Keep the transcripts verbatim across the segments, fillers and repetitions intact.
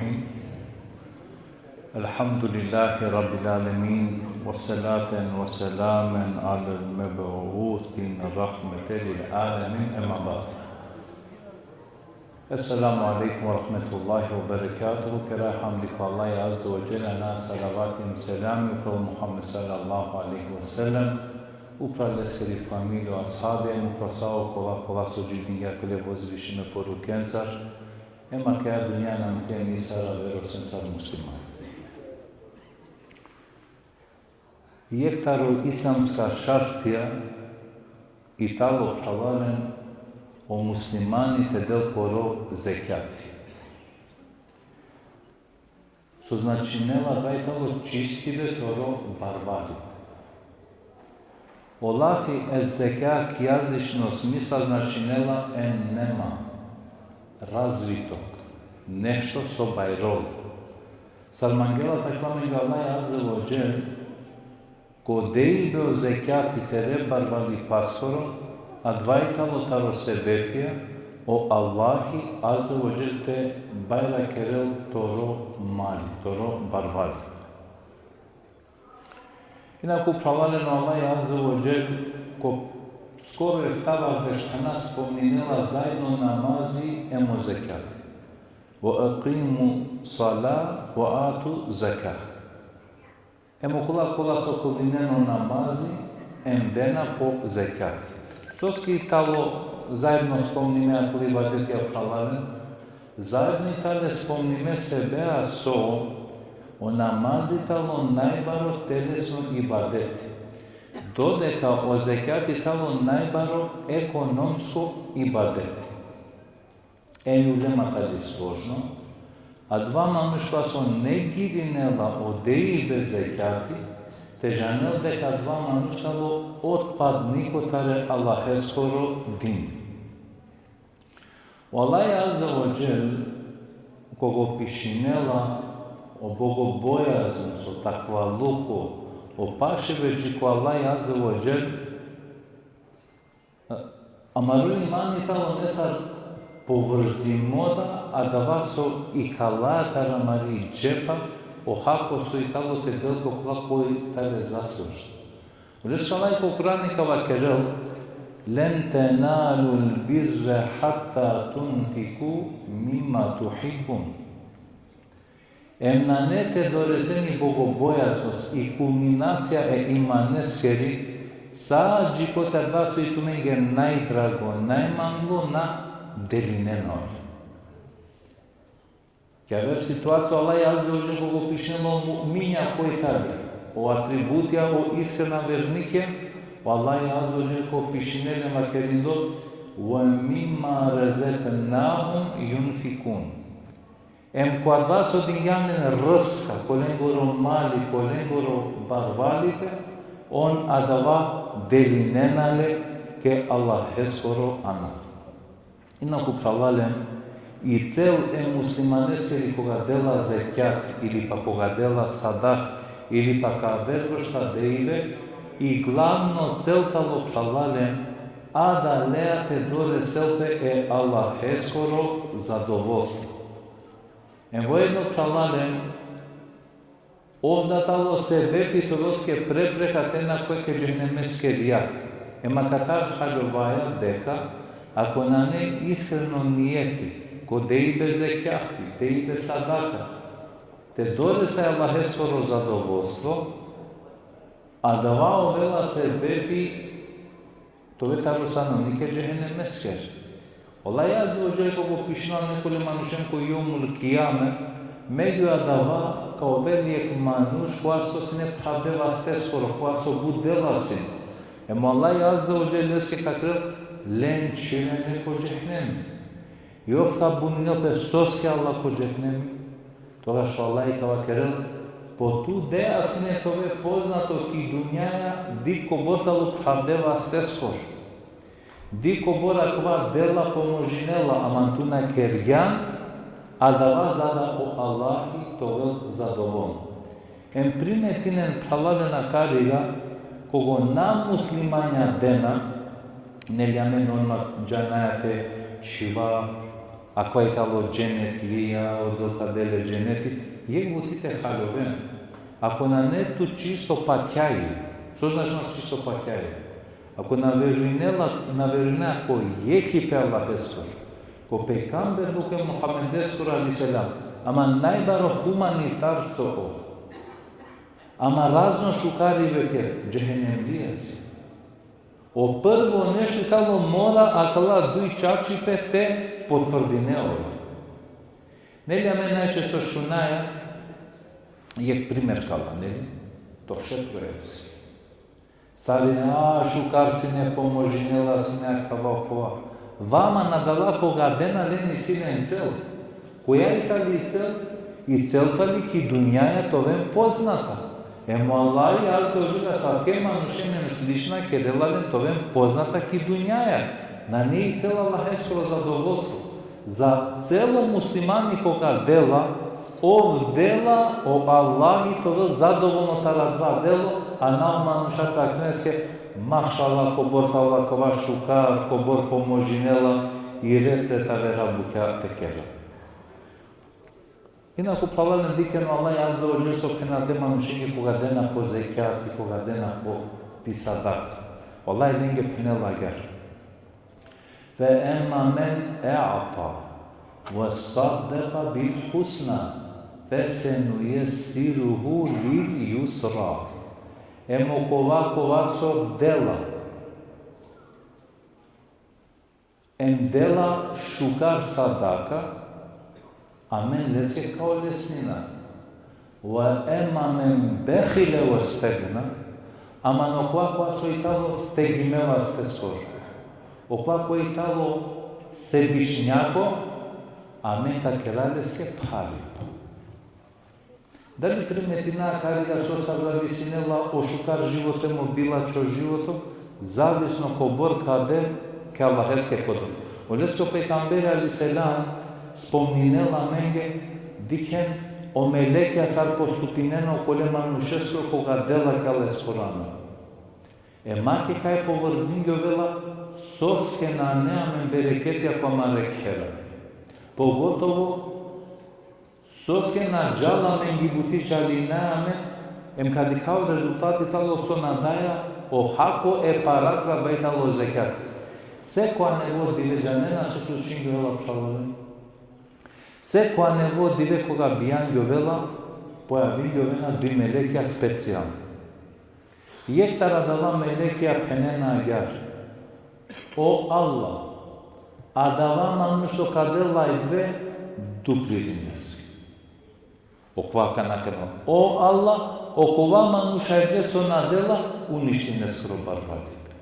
الرحيم. الحمد لله رب العالمين، والصلاة والسلام على المبعوث رحمة للعالمين، أما بعد. السلام عليكم ورحمة الله وبركاته. Kera hamdi ko Allahi Azze ve Dželle, a na salavati hem selami upral Muhammed sallallahu alejhi ve sellem, upral leskeri familija, ashabi, hem upral sa okola kola so dživdingja ko le vozvišime porukencar, hem akaja dunja na mukhen i sar aver osim sar muslimani. Jekh taro islamska šartija i talo, phralalen, o muslimani te del poro zekjati. So značinela da i talo čistibe toro barvali. O lafi ez-zekja ki jazdično smisla značinela en-nema, razvitok, nešto so bajrol. Sar mangela te akava amenge o Allah Azze ve Dželle, ko dejbe o zekjati tere barvalipaskoro, adava i talo taro sebepija o Allahi Azze ve Dželle te bajrakerel toro mali, toro barvali. Inaku, phralalen, o Allah Azze ve Dželle ko skoro eftavardeš thana spomninela zaedno namazi hem o zekjati. Ve ekimu sala ve atu zekah. Hem okola kola so klanjinen o namazi, hem dena po zekjati. Soske i talo zaedno spomnime akala ibadetija, phralalen? Zaedno i tale spomnime sebeja so o namazi talo najbaro telesno ibadeti, dodeka o zekjati talo najbaro ekonomsko ibadeti. Em i ulema tali složno, adava manuš kova so negirinela o dejbe zekjati, te džanel deka adava manuš talo otpadniko tari Allaheskoro din. O Allah Azze ve Dželle, koga opišinela o bogobojazno, o takvaluko, o pašibe dži ko Allah Azze ve Dželle, amaro imani talo nesar povrzimo da adava so ikala taro amari džepa, o hako so i talo te del ko kola koj tale zaslužno. Odoleske o Allah ko Kurani ka vakerel: لن تنالوا البر حتى تنفقوا مما تحبون. Em nane te doresen i bogobojaznost, i kulminacija e imaneskeri, sa dži kote adava so i tumenge najdrago, najmanglo, na delinen ole. Ki aver situacija o Allah Azze ve Dželle koga opišinela o mu'minja koj tale, o atributija o iskrena vernikija, o Allah Azze ve Dželle koga opišinela, vakerindoj: ومما رزقناهم ينفقون. Em ko adava so dingja len rska, ko lengoro mali, ko lengoro barvalipe, on adava delinena le ke Allaheskoro anav. Inaku, phralalen, i cel e muslimaneskeri koga dela zekjat, ili pa koga dela sadak, ili pa ka aver vrsta dejbe, i glavno cel talo, phralalen, adalea te doresel pe e Allaheskoro zadovoljstvo. Em voedno, phralalen, ov da talo sebepi te ovel tuke prepreka te na koj ke džehenemeskeri jag. Em akatar haljovaja deka, ako nane iskreno nijeti, ko dejbe zekjati, dejbe sadaka, te doresa e Allaheskoro zadovoljstvo, adava ovela sebepi te ove taro stanovnike džehenemeskere. O Allah Azze ve Dželle koga opišinela nekole manušen ko jomul kijame, megju adava ka ovel jekh manuš kova so sine phravde vasteskoro, kova so but dela sine. Em o Allah Azze ve Dželle leske ka vakerel: Len čhiven le ko džehenemi. I ov ka buninel pe soske, Allah, ko džehenemi. Togaš o Allah ka vakerel: Po tu dea sine te ove poznato ki dunjaja dikh kobor talo phravde vasteskoro. Dikh kobor akava dela pomožinela, ama tu na kergjan, adava za da o Allahi te ovel zadovoljno. Em primetinen, phralalen, akariga, koga o namuslimanja dena, neli, amen odma džanaja te čhiva, Akava i tano dženetlija, o Del ka del le dženeti, jekh buti te haljoven. Ako nane tu čisto pakjaji, so značini čisto pakjaji? Ako na verujnela, na verujnela ko jekhipe Allaheskoro, ko pejgamberluko Muhammedeskoro alejhi selam, ama najbaro humanitar so ov. Ama razno šukaripe, džehennemlija si. O prvo nešto i tano mora akala duj čačipe te potvrdine ov. Neli, amen najčesto šunaja jekh primer kala, neli? To šetro jesi. Sarine, a, šukar sine, pomožinela sine, akava, okova. Vama na dala koga dena len isi len cel. Koja i tali cel? I cel tali ki dunjaja te oven poznata. Em o Allahi azze ve dželle asavke manušen em slična kerela len te oven poznata ki dunjaja. Nane i cel Allaheskoro zadovoljstvo. Za celo muslimani koga dela, ov dela o Allahi te ovel zadovoljno taro adava delo, a na o manuša te akana leske, mašallah, kobor tano akava šukar, kobor pomožinela, i red tret avera bukja te kerel. Inaku, phralalen, dikhen o Allah azze ve dželle so phenela e manušenge koga dena po zekjati, koga dena po pi sadaka. O Allah lenge phenela agjaar: فأما من أعطى وصدق بالحسنى فسنيسره لليسرى. Em okova kova so dela, em dela šukar sadaka, amen leske ka olesnina. وأما من بخل واستغنى, ama okova kova so i tano stegime leskoro, okova kova i tano sebičnjako, amen ka kera leske pharipa. Dali primetina akari da so sar zavisinela o šukar životo em o bilačho životo, zavisno kobor ka de, ke Allaheske ka del. Oleske o pejgamberi alejhi selam spomninela amenge, dikhen o melekja sar postupinena okole manušeske koga dela ke Allaheskoro amen. Em ake kaj povrzin gjovela, soske nane amen bereketi ako amare khera. Pogotovo soske na džala amenge buti, džalinaja amen, em ka dikha o rezultati tano so na daja o hako e para, kobor tano zekjat. Sekova nevo dive, džanena so slučin gjovela, phralalen? Sekova nevo dive koga bijan gjovela, pojavin gjovena duj melekja specijalno. Jekh taro adava melekja phenena agjaar: O Allah, adava manuš so ka del lajbe, duplirin leske. Okova akana ka del. O Allah, okova manuš lajbe so na dela, uništin leskoro barvalipe.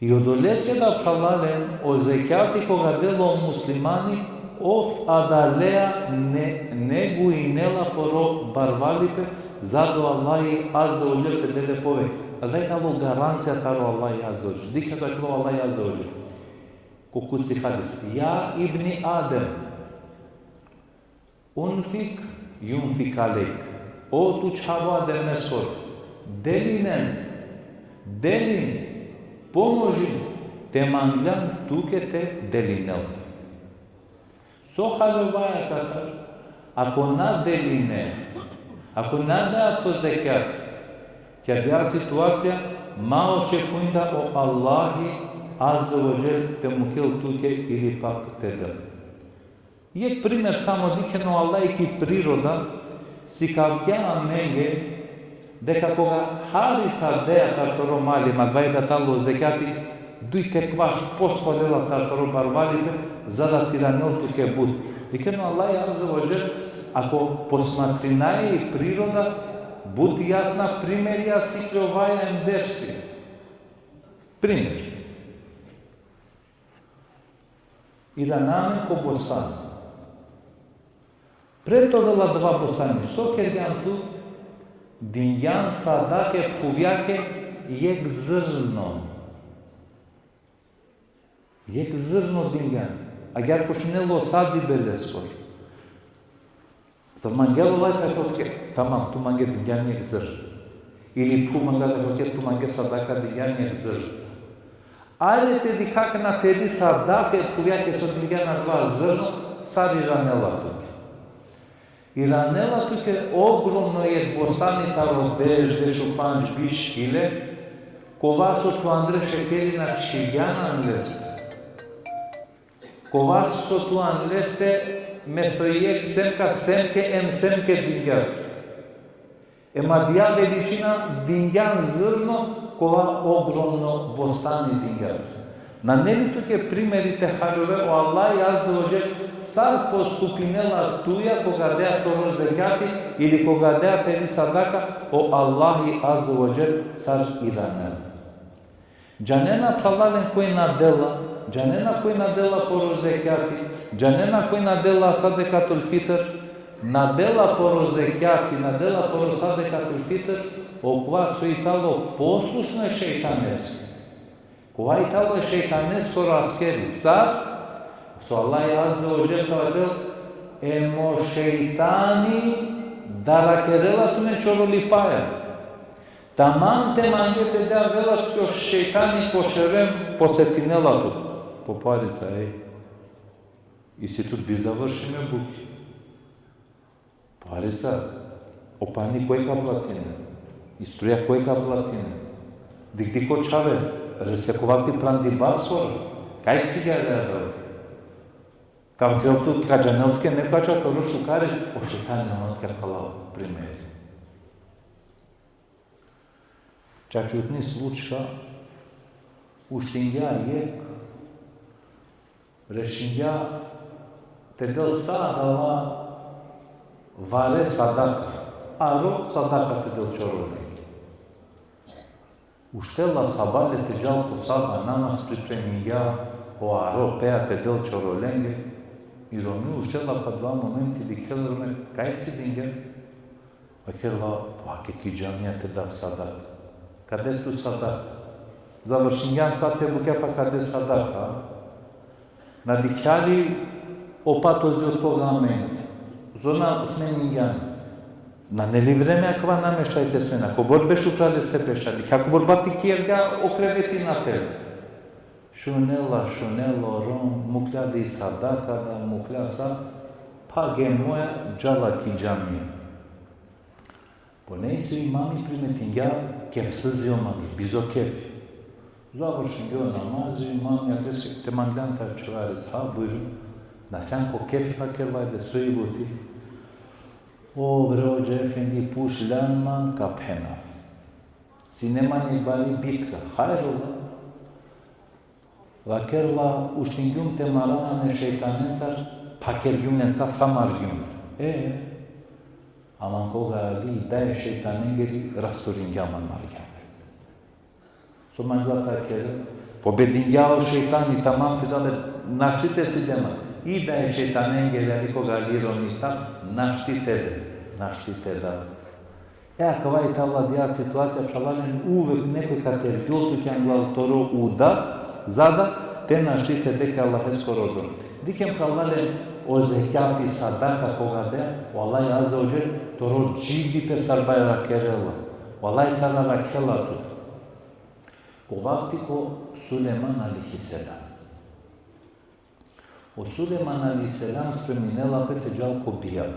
I odoleske da, phralalen, o zekjati koga dela o muslimani, ov adalea ne, neguinela poro barvalipe, za da o Allahi azze ve dželle te del le poveke. Adava i tano garancija taro Allahi azze ve dželle. Dikhen so vakerela o Allahi azze ve dželle ko kudsi hadis: يا ابن آدم أنفق ينفق عليك. O tu čhavo Ademeskoro, delinen, delin, pomožin, te manglan tuke te delinel. So haljovaja katar, ako na deline, ako na daja to zekjat, ki adaja situacija, ma očekujin da o Allahi azze ve dželle te mukel tuke ili pak te del. Jekh primer samo, dikhen o Allah ki priroda sikavgja amenge deka koga harica dea tar toro mali, ma adava i tano zekjati, duj te kvaš posto lela tar toro barvalipe, za da te iranel tuke but. Dikhen o Allah azze ve dželle, ako posmatrinaja i priroda, but jasna primerja sikljovaja em dersi. Primer. Irana amen ko bostan. Pred te ovel adava bostani, so kergjan tu? Dingjan sadake phuvjake jekh zrno. Jekh zrno dingjan. Agjaar počminela o sadibe leskoro. Sar mangela o Allah te vakerel tuke, tamam, tu mange, dingjan jekh zrno. Ili phuv mangela te vakerel tuke, tu mange sadaka, dingjan jekh zrno. Ajde te dikha akana te di sadaka e phuvjake so dingjan adava zrno, sar iranela tuke. Iranela tuke ogromno jekh bostani taro deš, dešupandž, biš kile, kova so tu andre šekeri na čhivgjan an leste. Kova so tu an leste, mesto jekh semka, semke em semke dingjan. Em adaja veličina dingjan zrno, kova ogromno bostani dingjan. Nane li tuke primeri te haljove, o Allah azze ve dželle sar postupinela tuja koga dea toro zekjati ili koga dea te di sadaka, o Allah azze ve dželle sar iranela. Džanena, phralalen, koj na dela, džanena koj na dela poro zekjati, džanena koj na dela sadekatul fitr, na dela poro zekjati, na dela poro sadekatul fitr, okova so i talo poslušno e šejtaneske. Kova i talo e šejtaneskoro askeri, sar? So Allah azze ve dželle ka vakerel, em o šejtani darakerela tumen čorolipaja. Tamam te mange te de, avela tuke o šejtani ko šerem, posetinela tut. Poparica, ej. Isi tut bi završime buki. Poparica, o pani koj ka platini? I struja koj ka platini? Dik, dik o čhave, reste ko vakti prandibas hor. Kaj si gja da? Ka vakerel tut, ka džanel tuke neko ačha toro šukari, o šejtani nane tuke akala primeri. Čačutni slučka, uštingja jekh, rešingja te del sa adava vare sadaka, aro sadaka te del čorolenge. Uštela sabale te džal ko saba namaz, pripremingja o aro pea te del čorolenge, i romni uštela pa adava momenti dikhel rome kaj cidingja. Vakerela, pa ake ki džamija te dav sadaka. Ka de tu sadaka. Završingjan sa te bukja pa ka de sadaka. Na dikhja li o patozi oto koga amen? Zona smeningjan. Nane li vreme akava nameštaj te smena? Kobor beš upral leste beša. Dikhja kobor bati kergja o kreveti napred. Šunela, šunela o rom, muklja di sadaka da, muklja sa, pa gemoja, džala ki džamija. Po neiso imami primetingja kefsiz i o manuš, bizo kefi. Završingja o namazi, imami akaleske: te manglan te ačhove arica? Ha, bujrun. Na sian ko kefi? Vakerela, ajde, so i buti? O bre, hodža efendi, pučljan man, ka phenav. Sine man jekh bari bitka. Hajrola. Vakerela, uštingjum te marav man e šejtanencar, pa kergjum len sa, sa margjum. E, ama koga ali i daj e šejtanengeri, rasturingja man, margja. So mangla te kerel? Pobedingja o šejtani, tamam te dal, našti te cide man. I daj e šejtanengeri ali koga ali romni tap, našti te de, našti te dal. E, akava i tala adaja situacija, phralalen, uvek nekoj ka tergjol tuke anglal toro uda, za da te našti te de ki Allaheskoro drom. Dikhen, phralalen, o zekjati, sadaka koga dea, o Allah azze ve dželle toro dživdipe sar bajrakerela, o Allah sar arakhela tut. Ko vakti ko Sulejman alejhi selam. O Sulejman alejhi selam spreminela pe te džal ko bijav.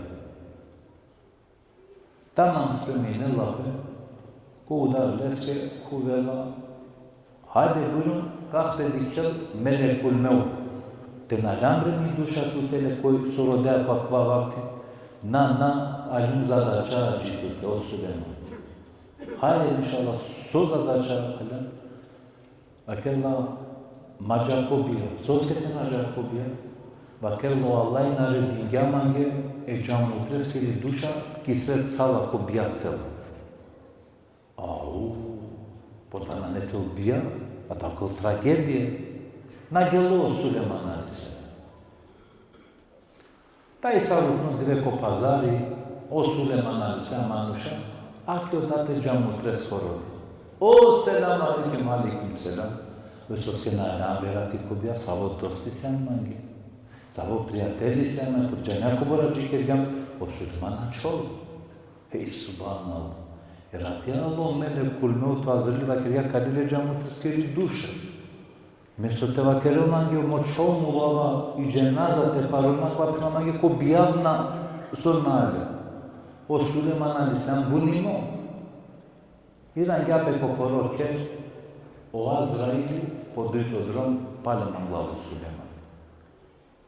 Tamam spreminela pe, ko udar leske khuvela: Hajde, bujrun, kas te dikhel, melekul mevt. Te na aljam bre mi duša tut, tele koj so rodea ko akava vakti? Na, na, aljum zadača dži tute, o Sulejman. Hajde, inšallah, so zadača aljam? Vakerela: ma dža ko bijav. Soske te na dža ko bijav? Vakerela: o Allah naredingja mange e džamutreskiri duša ki svet sala ko bijav te la. Au, po da nane te ol bijav, a da ko tragedija. Na gelo o Sulejman alejhi selam. Taj sarutno dive ko pazari, o Sulejman alejhi selam: manuša, ake odate džamutresko rodi. O, selam alejkum. Alejkum selam. Ve, soske na aljam bre ti ko bijav, savo dosti sian mange, savo prijateli sian mange, po džanea kobor adžikergjam, o Sulejman ačhol. Hej, subhanallah. Erati alo melekul mevt, hazirli, vakergja: ka li le džamutreskeri duša. Mesto te vakerel mange o mo čhavo, mo baba, i dženaza te parol man, akava phenela mange ko bijavna so nane. O Sulejman alejhi selam bunimo. Irangja pe ko poro kher, o Azraili po dujto drom pale mangla o Sulejman.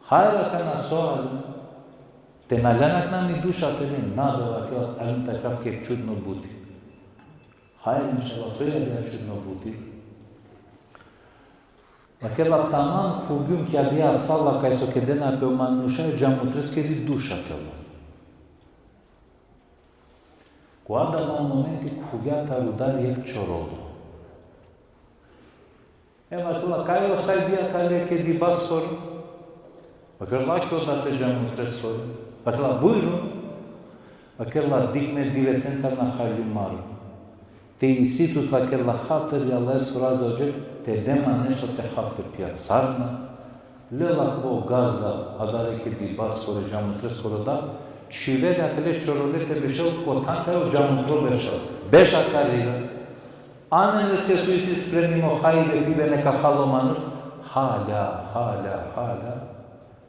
Hajr, akana so alo? Te na len akana mi duša tele? Na, be, vakerela, alim te akav ki jekh čudno buti. Hajr, inšallah, so i adija čudno buti? Vakerela, tamam khuvgjum ki adija sala kaj so kedena pe o manuša, e džamutreske i duša te la. Ko adava momenti khuvgja taro udar jekh čorolo. E, vakerela, kaj o, sa i bi akale kedibaskoro? Vakerela, ki odate džamutreskoro. Vakerela, bujrum. Vakerela, dikh me divesencar na haljum maro. Te isi tut, vakerela, hatri e Allaheskoro azze ve dželle, te de man nešto te hav te pijav. Sarina. Lela akava o gazda adale kedibaskoro, džamutreskoro dad, čhivela akale čorole te bešel ko than kaj o džamutro bešel. Beš akari. Anen leske so isi spremimo hajbe pibe, neka hal o manuš. Halja, halja, halja.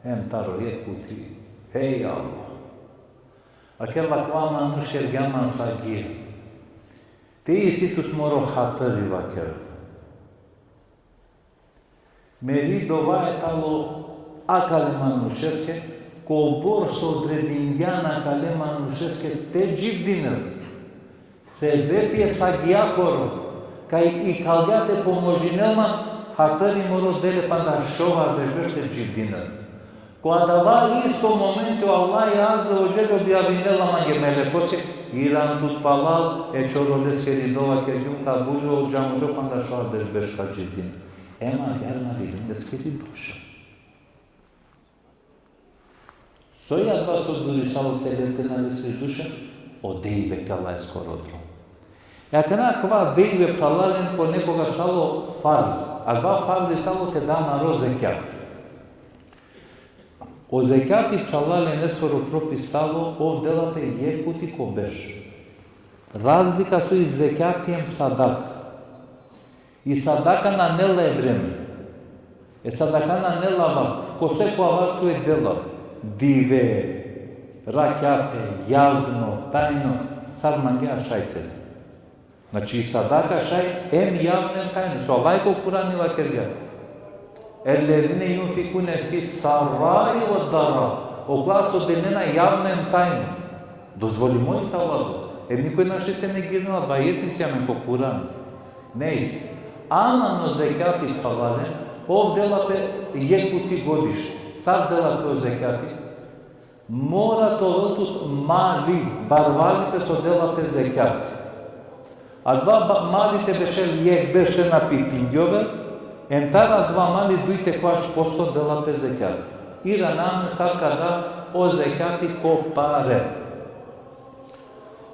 Em taro jekh puti. Hej Allah. Vakerela, akava manuš kergja man sagija. Te isi tut moro hatri, vakerela. Meri dova i talo akale manušeske, kobor so odredingjan akale manušeske te dživdinel. Sebepi e sagijakoro, kaj ikalgja te pomožinel man, hatri moro dele panda šovardeš berš te dživdinel. Ko adava isto momenti o Allah azze ve dželle objavinela mange melekoske, iran tut palal, e čoroleskeri dova kergjum kabul, o džamutro panda šovardeš berš ka dživdin. Em agjaar na lilin leskeri duša. So i adava so durisalo te lel te na leskeri duša? O dejbe ki Allaheskoro drom. E akana akava dejbe, phralalen, ponekogaš talo farz. Adava farz i talo te da amaro zekjat. O zekjati, phralalen, leskoro propis talo, ov dela pe jekh puti ko berš. Razlika so i zekjati em sadaka. I sadaka nane la e vreme. E sadaka nane la vakti. Ko sekova vakti tu e dela. Dive, rakjate, javno, tajno, sar mangea šaj te de. Znači, i sadaka šaj em javno em tajno. So Allah ko Kurani vakergja: "Ellezine junfikune fis-sarra'i ved-darra." Okola so delena javno em tajno. Dozvolimo i talo. E nikoj našti te negirnel, adava ajeti isi amen ko Kurani. Nejse. Ama o zekjati, phralalen, ov dela pe jekh puti godišnje. Sar dela pe o zekjati? Mora te ovel tut mali, barvalipe so dela pe zekjati. Adava ba-, mali te bešel jekh berš te na pipingjovel, em taro adava mali duj te kvaš posto dela pe zekjati. Iran amen sar ka da o zekjati ko pare.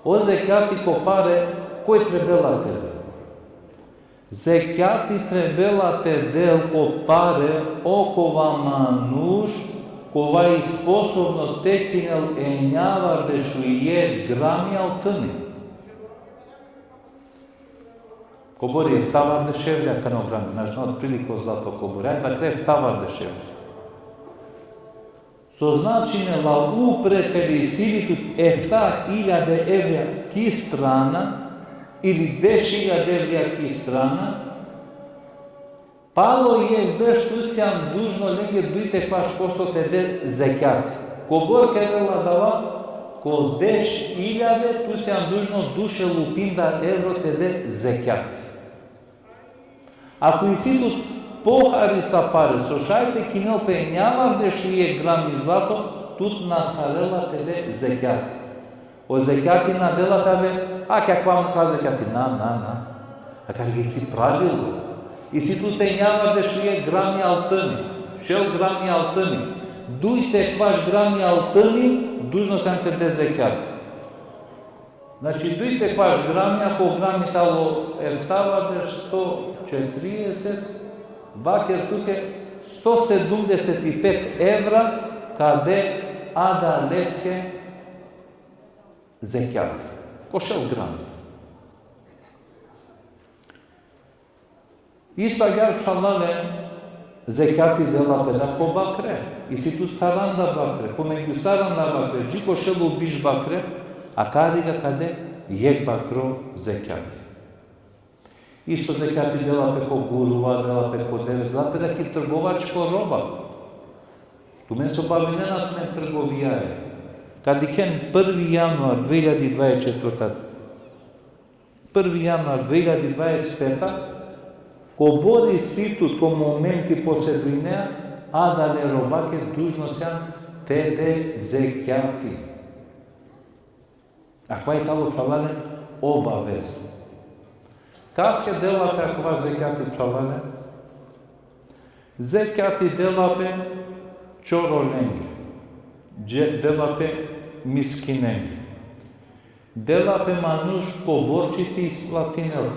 O zekjati ko pare, koj trebela te del? Zekjati trebela te del ko pare okova manuš kova i sposobno te kinel enjavardeš u jekh grami altini. Kobor i eftavardeš evra akana o grami, na džanav otprilike o zlato kobor i, ajde, dakle, eftavardeš evra. So značinela upre te isi li tut efta iljade evra ki strana ili deš iljade evra ki strana, palo jekh berš tu sian dužno lenge duj te kvaš posto te de zekjat. Kobor kerela adava? Ko deš iljade tu sian dužno duj šel u pinda evro te de zekjat. Ako isi tut pohari sa pare, so šaj te kinel pe enjavardeš u jekh grami zlato, tut na sarela te de zekjat. O zekjati na dela pe, a, ki akava mukha zekjati. Na, na, na. Akari isi pravilo. Isi tut enjavardeš u jekh grami altini, šel grami altini, duj te kvaš grami altini, dužno sian te de zekjat. Znači, duj te kvaš grami, ako grami tano eftavardeš, sto četirieset, vaker tuke sto sedumdeset i pet evra ka de adaleske zekjat. Ko šel grami. Isto agjaar, phralalen, Zekjati dela pe da ko bakre, isi tut saranda bakre, pomegju saranda bakre, dži ko šel u biš bakre, a kari ga kade jekh bakro zekjati. Isto zekjati dela pe ko guruva, dela pe ko deve, dela pe da ki trgovačko roba. Tumen so bavinena tumen trgovijaja. Kad dikhen prvi januar dve hiljadi dvadeset četvrta, prvi januar dve hiljadi dvadeset peta, kobor isi tut ko momenti posedujnea, adale robake dužno sian te de zekjati. Akava i talo, phralalen, obaveza. Kaske dela pe akava zekjati, phralalen? Zekjati dela pe čorolenge, dže-, dela pe miskinenge, dela pe manuš ko borči te isplatinel.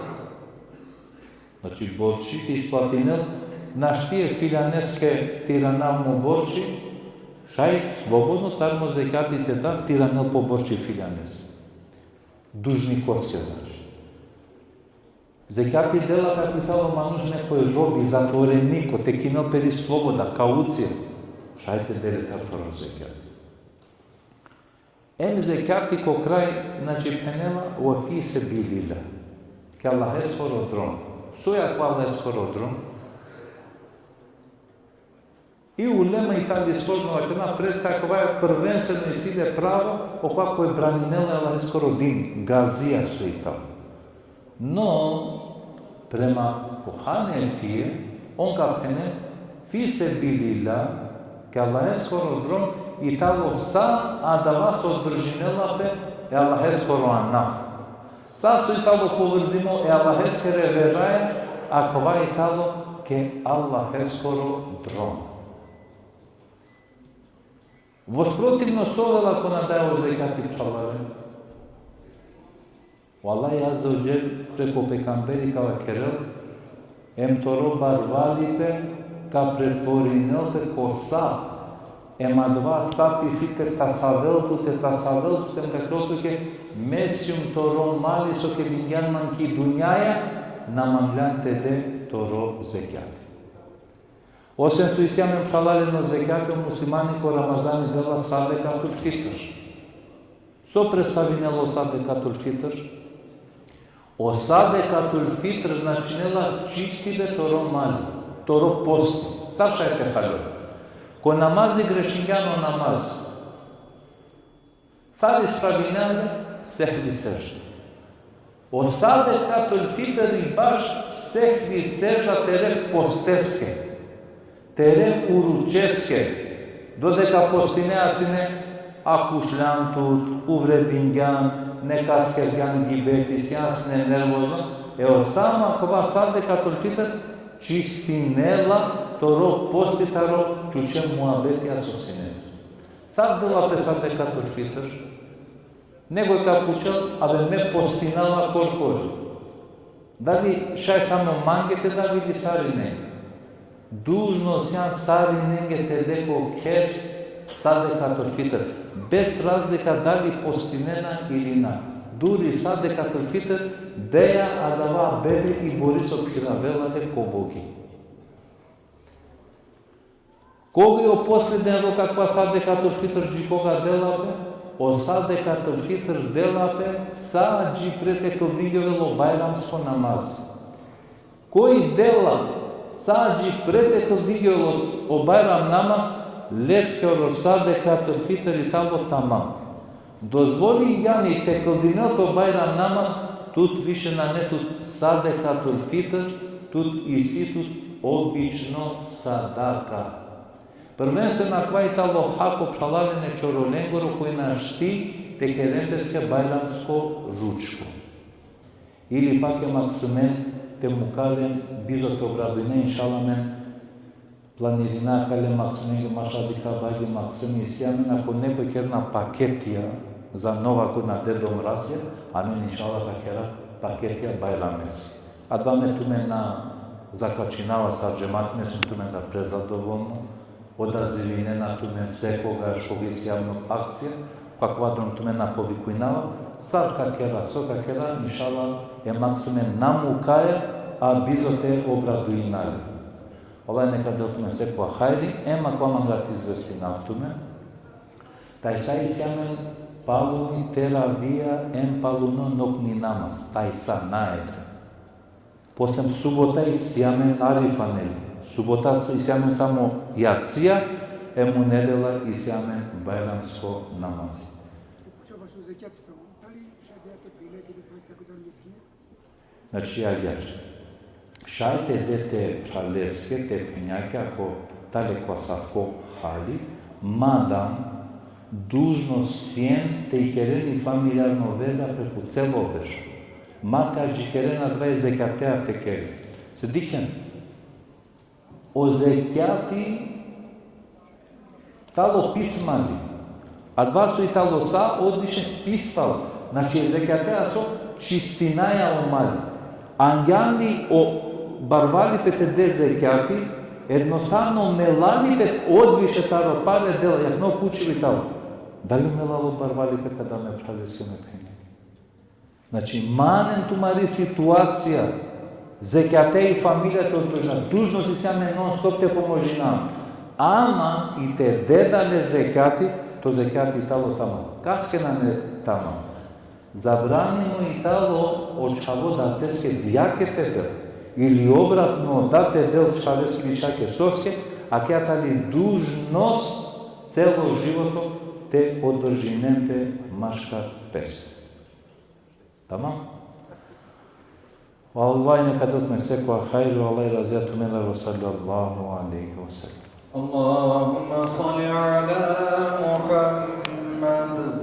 Znači, borči te isplatinel, našti e filjaneske te iranav mo borči, šaj slobodno taro mo zekjati te dav te iranel po borči filjaneske. Dužnikoske, znači. Zekjati dela pe ako i talo manuš nekoj robi, zatvoreniko, te kinel peri sloboda, kaucija, šaj te de le taro toro zekjati. Em zekjati ko kraj, znači, phenela, ve fi sebilillah. Ki Allaheskoro drom. So i akava Allaheskoro drom? I ulema i tali složno vakerena, pred sa akava prvenstveno isi le pravo okova koj braninela e Allaheskoro din, gazija so i talo. No, prema ko Hanefije, on ka phene, fi sebilillah, ki Allaheskoro drom, i talo sa adava so održinela pe e Allaheskoro anav. Sa so i talo povrzimo e Allaheskere veraja, akava i talo ki Allaheskoro drom. Vosprotivno so ovela ako na daja o zekjati, phralalen? O Allah azze ve dželle preko pejgamberi ka vakerel, em toro barvalipe ka pretvorinel pe ko sap, em adava sap isi te tasavel tut, te tasavel tut, em ka kerel tuke, me sijum toro mali so kedingjan man ki dunjaja, na manglan te de toro zekjati. Osven so isi amen, phralalen, o zekjati, o muslimani ko Ramazani dela sadekatul fitr. So predstavinela o sadekatul fitr? O sadekatul fitr značinela čistibe toro mali, toro posti. Sar šaj te haljol? Ko namazi grešingjan o namaz. Sar ispravinjan le? Sehvi sežda. O sadekatul fitr i baš sehvi sežda tere posteske, tere uručeske, dodeka postinea sine akušljan tut, uvredingjan, nekaske kergjan gibeti, sijan sine nervozno, e o samo akava sadekatul fitr čistinela toro posti taro čuče muabetija so sine. Sar dela pe sadekatul fitr? Nekoj ka pučel, abe me postinava korkori. Dali šaj samo mange te dav ili sarinenge? Dužno sian sarinenge te de ko kher sadekatul fitr. Bez razlika dali postinena ili na. Duri sadekatul fitr deja adava bebe i bori so phiravela le ko vogi. Koga i o poslednja rok akava sadekatul fitr, dži koga dela pe? O sadekatul fitr dela pe sa dži pred te kldingjovel o bajramsko namaz. Koj dela sa dži pred te kldingjovel o, o bajram namaz, leskoro sadekatul fitr i talo tamam. Dozvolingjan i te kldinel pe o bajram namaz, tut više nane tut sadekatul fitr, tut isi tut obično sadaka. Prvenstveno akava i talo hako, phralalen, e čorolengoro koj našti te keren peske bajramsko ručko. Ili pak e maksimen te muka len, bizo te obradujne, inšallah, amen planirina kale maksimenge, mašadika bagi maksimi isi amen, ako nekoj kerena paketija za nova godina, Dedom Rasija, amen inšallah ka kera paketija bajrameske. Adava me tumen na zakačinava, sar džemat me sijum tumen da prezadovolno, odazivinena tumen sekogaš koga isi javno akcija, ko akava drom tumen na povikujnava, sar ka kera, so ka kera, inšallah, e maksimen na mukaja, a bizo te obradujina len. Allah neka del tumen sekova hajri, em akava manga te izvestinav tumen. Tajsa isi amen paluni teravija em paluno nokni namaz. Tajsa na edre. Posle subota isi amen arifa, neli? Subota isi amen samo jacija, em u nedela isi amen bajramsko namaz. Znači, agjaar. Šaj te de te phraleskiri, te phenjakiri, ako tane ko asavko hali, ma da dužno sien te ikeren i familijarno veza preku celo berš. Ma te adžikeren adava i zekjatea te keren. Se dikhen, o zekjati tano pismali. Adava so i tano sa, odviše pismali. Znači, zekjatea so čistinaja o mali. Angjan li o barvalipe te de zekjati, ednostavno melalipe odviše taro pare dela, jakno pučibe tano. Dali melalo barvalipe, kada me phraleskiri, me phenja? Znači, manen tumari situacija, zekjate i familija te održina, dužnost isi amen non stop te pomožina. Ama i te de dale zekjati, to zekjati tano tamam. Kaske nane tamam? Zabranimo i tano o čhavo dateske dajake te del, ili obratno, daj te del čhaveske ili čhake. Soske? Akaja tani dužnost celo životo te održinen pe maškar peste. Tamam? Vallahi, neka del tumen sekova hajri, Allah razija tumendar, ve sallallahu alejhi ve sellem. اللهم صل على محمد